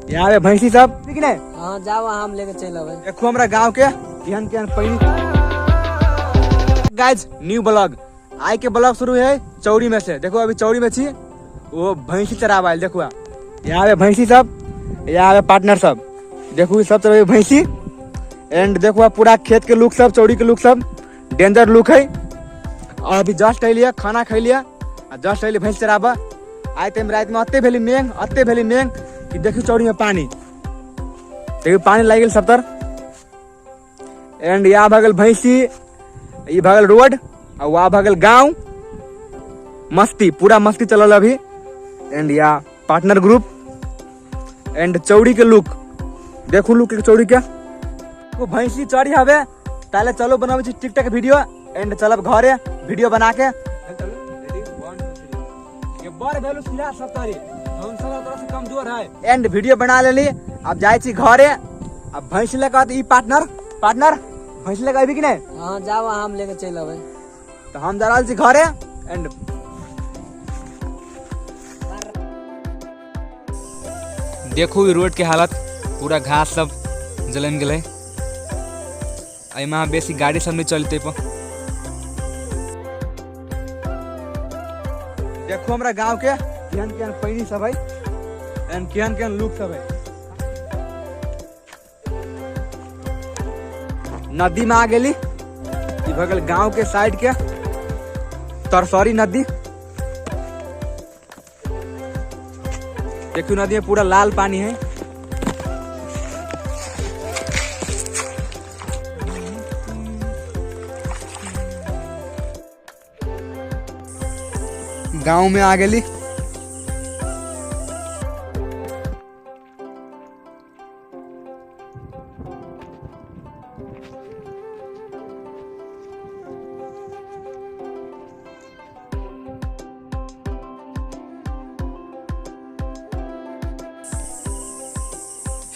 यहाँ पे भैंसी सब ठीक ने। हाँ जाओ, हम लेके चल अबै। देखो हमरा गांव के केहन केहन पानी। गाइस न्यू ब्लॉग, आइ के ब्लॉग शुरू है चौरी में से। देखो अभी चौरी में छी, वो भैंसी चराबा आयल। देखो यहाँ पे भैंसी सब, यहाँ पे पार्टनर सब, देखो सब तरह भैंसी। एंड देखो पूरा खेत के लुक सब, चौरी के लुक सब डेंजर लुक है। और अभी जस्ट अलिए खाना खैलिए आ जस्ट अलिए भैंस चराबा। आइ तऽ राति में अते भेली मेघ, अते भेली मेघ कि देखियो चौरी में पानी, देखियो पानी लागि गेल सबतर। एंड यहाँ भऽ गेल भैंसी, ई भऽ गेल रोड, आ वहाँ भऽ गेल गाँव। मस्ती पूरा मस्ती चलल अभी। एंड या पार्टनर ग्रुप एंड चौरी के लुक देखू, लुक के चौरी के। वो भैंसी चढ़ी हवे ताले चलो बनाबै छी टिकटॉक वीडियो। एंड चलब घरे वीडियो बना के। ये बड़ भेलु सिरा सब तरी, हम सब तरह से कमजोर है। एंड वीडियो बना लेली, अब जाइ छी घरे। अब भैंसी लए कहत ई पार्टनर, पार्टनर भैंसी लए अबी कि नहीं? हाँ जाओ, हम लेके चल अबै। तो हम जा रहल छी घरे। एंड देखू ई रोड के हालत, पूरा घास सब जलम गेलै। एहिमे बेसी गाड़ी सब नहीं चलते पर। देखो हमरा गांव के केहन केहन पानी सब है एंड केहन केहन लुक सब है। नदी में आ गेली, ई भऽ गेल गांव के साइड के तरसौरी नदी। देखियो नदी में पूरा लाल पानी है। गांव में आ गेली।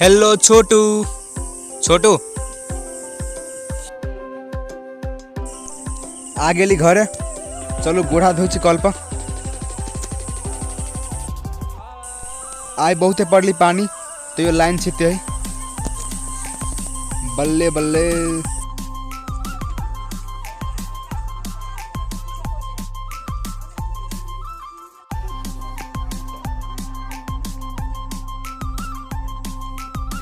हेलो छोटू, छोटू आ गेली घरे। चलू गोढ़ा धोइ छी कल पर। आइ बहुते पड़ली पानी तैयो लाइन छिते है। बल्ले बल्ले।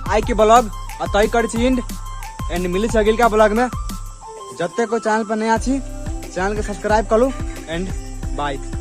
आइ के ब्लॉग अतई कर छी एंड, एंड मिली छी अगिलका ब्लॉग में। जते को चैनल पर नया छी चैनल के सब्सक्राइब करू। And bye.